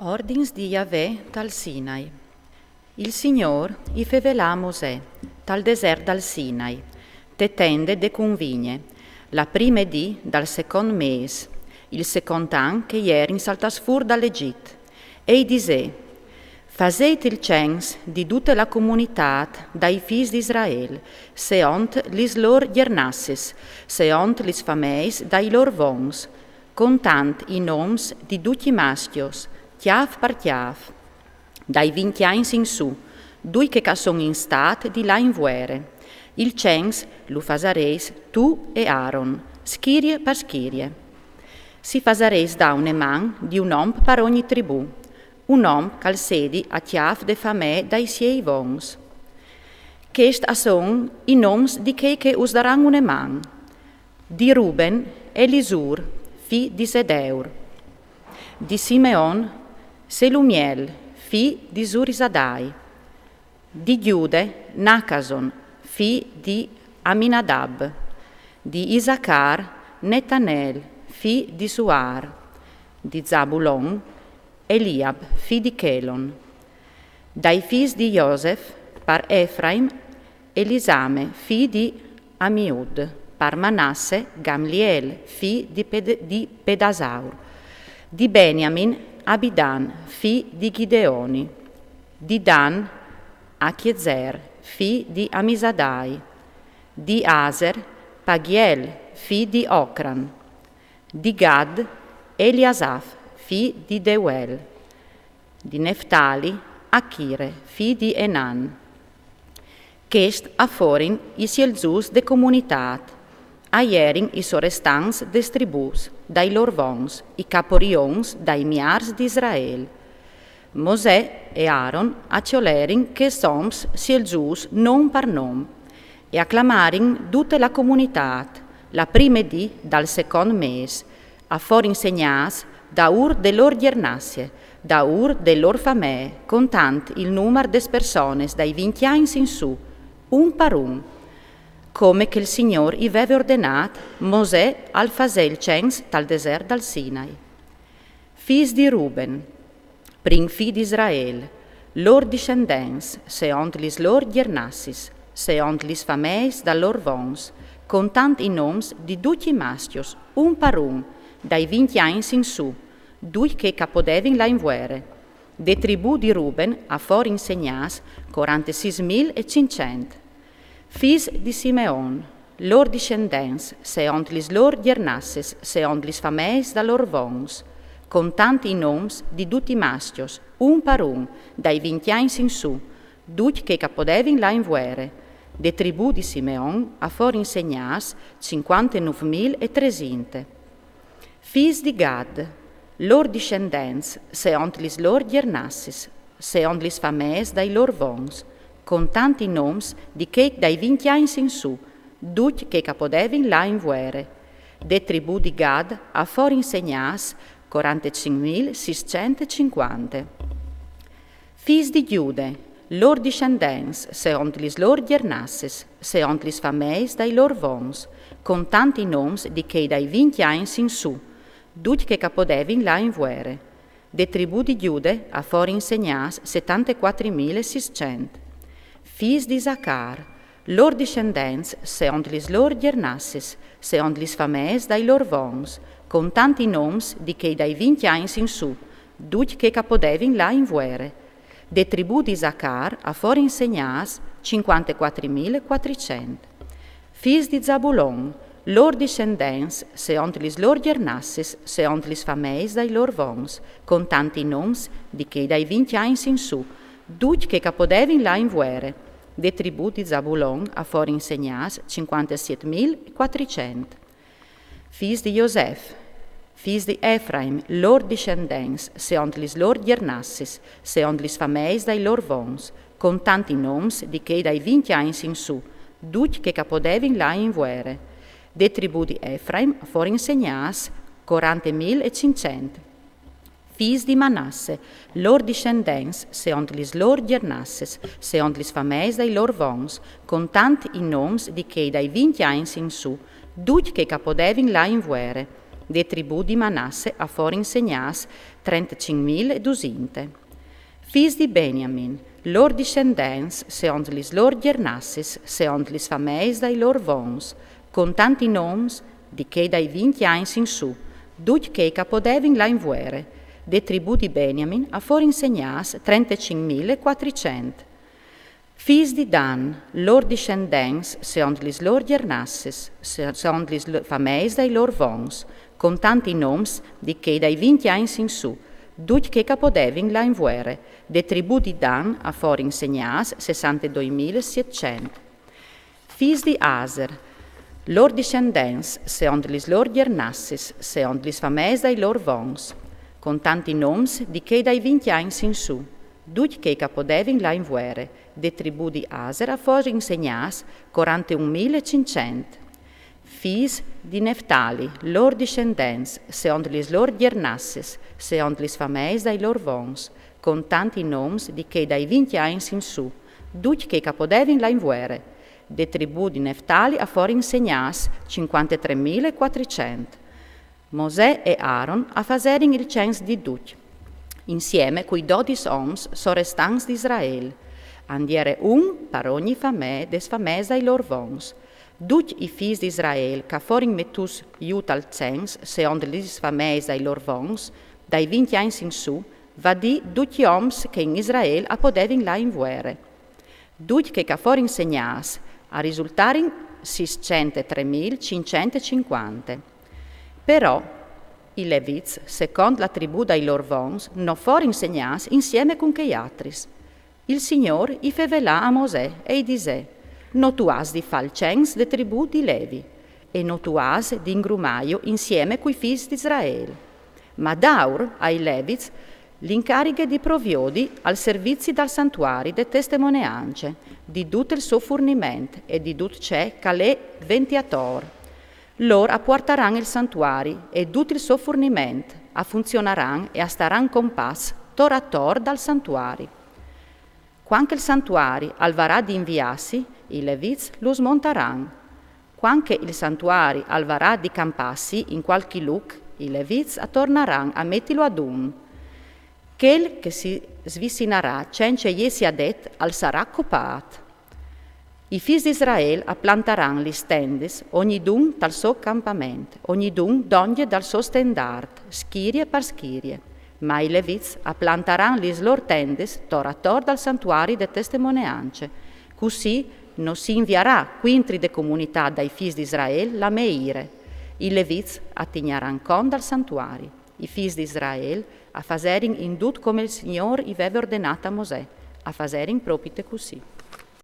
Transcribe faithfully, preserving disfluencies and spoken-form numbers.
Ordins di Yaveh tal Sinai. Il Signôr i fevelà a Mosè tal desert dal Sinai, te tende de cunvigne, la prime dì dal second mês, il second an che i erin saltâts fûr dal Egjit, e i disè: Fasêt il cens di dute la comunitât dai fîs di Israel, seont lis lôr gjernassis, seont lis fameis dai lôr vons, contant i noms di ducj i mascjos, cjâf par cjâf, dai vincj agns in sù, ducj chei che a son in stât di lâ in vuere. Il cens lu fasarês tu e Aaron, schirie par schirie. Si fasarês dâ une man di un om par ogni tribù, un om che al sedi a cjâf de famee dai siei vons. Chescj a son i noms di chei che us daran une man: di Ruben, Elisur, fi di Sedeur; di Simeon, Selumiel, fi di Zurisadai; di Gjude, Nacason, fi di Aminadab; di Isacar, Netanel, fi di Suar; di Zabulon, Eliab, fi di Chelon; dai fîs di Josef, par Efraim, Elisame, fi di Amiud; par Manasse, Gamliel, fi di Ped-, di Pedasaur; di Beniamin, Abidan, fi di Gideoni; di Dan, Achiezer, fi di Amisadai; di Aser, Pagiel, fi di Ocran; di Gad, Eliasaf, fi di Deuel; di Neftali, Achire, fi di Enan. Chescj a forin i sielzûts de comunitât, a jerin i sorestants des tribùs dai lôr vons, i caporions dai miârs di Israel. Mosè e Aaron a cjolerin chescj oms sielzûts non par non, e a clamarin dute la comunitât, la prime dì dal second mês, a forin segnâts daûr de lôr gjernassie, daûr de lôr famee, contant il numar des persones dai vincj agns in sù, un par un, come che il Signôr i veve ordenât. Mosè al fasè il cens tal desert dal Sinai. Fîs di Ruben, prin fi di Israel, lôr discendents, seont lis lôr gjernassis, seont lis fameis dai lôr vons, contant i noms di ducj i mascjos, un par un, dai vincj agns in sù, ducj chei che a podevin lâ in vuere. De tribù di Ruben a forin segnâts corantesîs mil e cinccent. Fîs di Simeon, lôr discendents, seont lis lôr gjernassis, seont lis fameis dai lôr vons, contant i noms di ducj i mascjos, un par un, dai vincj agns in sù, ducj chei che a podevin lâ in vuere. De tribù di Simeon a forin segnâts cincuantenûf mil e tresinte. Fîs di Gad, lôr discendents, seont lis lôr gjernassis, seont lis fameis dai lôr vons, contant i noms di chei dai vincj agns in sù, ducj chei che a podevin lâ in vuere. De tribù di Gad a forin segnâts corantecinc mil sîscent e cincuante. Fîs di Gjude, lôr discendents, seont lis lôr gjernassis, seont lis fameis dai lôr vons, contant i noms di chei dai vincj agns in sù, ducj chei che a podevin lâ in vuere. De tribù di Gjude a forin segnâts setantecuatri mil e sîscent. Fîs di Isacar, lôr discendents, seont lis lôr gjernassis, seont lis fameis dai lôr vons, contant i noms di chei dai vincj agns in sù, ducj chei che a podevin lâ in vuere. De tribù di Isacar a forin segnâts cincuantecuatri mil e cuatricent. Fîs di Zabulon, lôr discendents, seont lis lôr gjernassis, seont lis fameis dai lôr vons, contant i noms di chei dai vincj agns in sù, ducj chei che a podevin lâ in vuere. De tribù di Zabulon a forin segnâts cincuantesiet mil e cuatricent. Fîs di Josef, fîs di Efraim, lôr discendents, seont lis lôr gjernassis, seont lis fameis dai lôr vons, contant i noms di chei dai vincj agns in sù, ducj chei che a podevin lâ in vuere. De tribù di Efraim a forin segnâts corante mil e cinccent. Fîs di Manasse, lôr discendents, seont lis lôr gjernassis, seont lis fameis dai lôr vons, contant i noms di chei dai vincj agns in sù, ducj chei che a podevin lâ in vuere. De tribù di Manasse a forin segnâts trentacinc mil e dusinte. Fîs di Beniamin, lôr discendents, seont lis lôr gjernassis, seont lis fameis dai lôr vons, contant i noms di chei dai vincj agns in sù, ducj chei ch'a podevin lâ in vuere. De tribù di Beniamin a forin segnâts trentacinc mil e cuatricent. Fîs di Dan, lôr discendents, seont lis lôr gjernassis, se-, seont lis l-, fameis dai lôr vons, contant i noms di chei dai vincj agns in sù, ducj chei ch'a podevin lâ in vuere. De tribù di Dan a forin segnâts sessantedoi mil e sietcent. Fîs di Aser, lôr discendents, seont lis lôr gjernassis, seont lis fameis dai lôr vons, contant i noms di chei dai vincj agns in sù, ducj chei ch'a podevin lâ in vuere. De tribù di Aser a forin segnâts coranteun mil e cinccent. Fîs di Neftali, lôr discendents, seont lis lôr gjernassis, seont lis fameis dai lôr vons, contant i noms di chei dai vincj agns in sù, ducj chei ch'a podevin lâ in vuere. De tribù di Neftali a forin segnâts cincuantetrê mil e cuatricent. Mosè e Aron a faserin il cens di ducj, insieme cui dodis oms sorestants di Israel. And jere un par ogni famee des fameis dai lôr vons. Ducj i fîs di Israel ch'a forin metûts jù tal cens, seont lis fameis dai lôr vons, dai vincj agns in sù, va dì ducj i oms che in Israel a podevin lâ in vuere. Ducj chei ch'a forin segnâts a risultarin sîscent e trê mil cinccent e cincuante. Però i Levits, secont la tribù dai lôr vons, no forin segnâts insieme cun chei altris. Il Signôr i fevelà a Mosè e i disè: No tu âs di fâ il cens de tribù di Levi, e no tu âs di ingrumâju insieme cui fîs di Israel. Ma daur ai Levits l'incarighe di proviodi al servizi dal santuari de testemoneance, di dut il so furniment e di dut ce ch'al è venti ator. Lôr a puartaran il santuari e dut il so furniment, a funzionaran e a staran compats tor ator dal santuari. Cuant che il santuari al varà di inviâsi, i Levits lu smontaran. Cuant che il santuari al varà di campâsi in cualchi lûc, i Levits a tornaran a metilu adun. Chel che si svicinarà cence jessi adet al sarà copât. I fîs di Israel a plantaran lis tendis, ognidun tal so campament, ognidun dongje dal so stendart, schirie par schirie. Ma i Levits a plantaran lis lôr tendis tor ator dal santuari de testemoneance. Cussì no si inviarà cuintri de comunitât dai fîs di Israel la mê ire. I Levits a tignaran cont dal santuari. I fîs di Israel a faserin in dut come il Signôr i veve ordenât a Mosè, a faserin propite cussì.